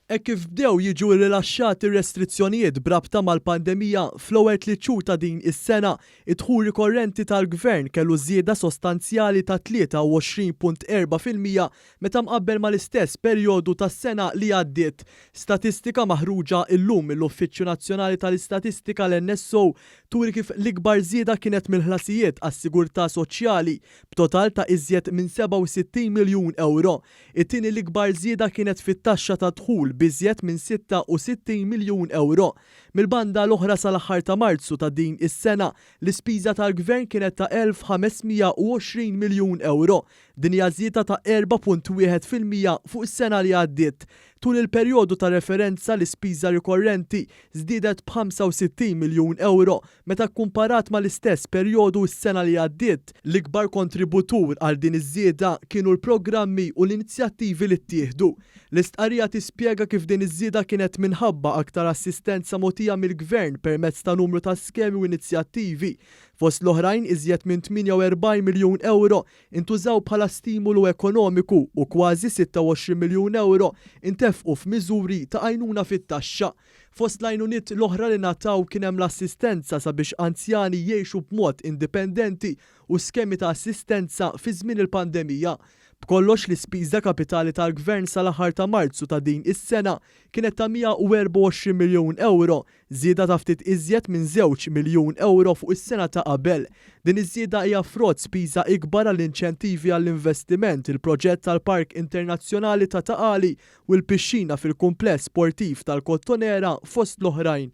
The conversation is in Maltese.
Hekk kif bdew jiġu rrilaxxati r-restrizzjonijiet b'rabta mal-pandemija fl-ewwel tliet xhur ta' din is-sena, id-dħul rikorrenti tal-Gvern kellu żieda sostanzjali ta' 23.4% meta mqabbel mal-istess perjodu tas-sena li għaddiet. Statistika maħruġa illum mill-Uffiċċju Nazzjonali tal-Istatistika l-NSO turi kif l-ikbar żieda kienet mill-ħlasijiet għas-sigurtà soċjali b'total ta' iżjed minn 67 miljun ewro. It-tieni l-ikbar żieda kienet fit-taxxa tad-dħul b'iżjed minn 66 miljun ewro. Mill-banda l-oħra sal-aħħar ta' Marzu ta' din is-sena, l-ispiża tal-Gvern kienet ta' 1,520 miljun ewro. Din hija żieda ta' 4.1% fuq is-sena li għaddiet. Tul il-perjodu ta' referenza l-ispiża rikorrenti żdiedet b'65 miljun ewro meta kkumparat mal-istess perjodu s-sena li għaddiet. L-ikbar kontributur għal din iż-żieda kienu l-programmi u l-inizjattivi li ttieħdu. L-istqarrija tispjega kif din iż-żieda kienet minħabba aktar assistenza mogħtija mill-Gvern permezz ta' numru ta' skemi u inizjattivi. Fost l-oħrajn iżjed minn 48 miljun ewro intużaw bħala stimulu ekonomiku u kważi 26 miljun ewro intefqu f'miżuri ta' għajnuna fit-taxxa. Fost l-għajnuniet l-oħra li ngħataw kien hemm l-assistenza sabiex anzjani jgħixu b'mod indipendenti u skemi ta' assistenza fi żmien il-pandemija. B'kollox l-ispiża kapitali tal-Gvern sal-aħħar ta' Marzu ta' din is-sena kienet ta' 124 miljun ewro, żieda ta' ftit iżjed minn żewġ miljun ewro fuq is-sena ta' qabel. Din iż-żieda hija frott spiża ikbar għall-inċentivi għall-investiment, il-proġett tal-Park Internazzjonali ta' Ta' Qali u l-pixxina fil-kumpless sportiv tal-Kottonera fost l-oħrajn.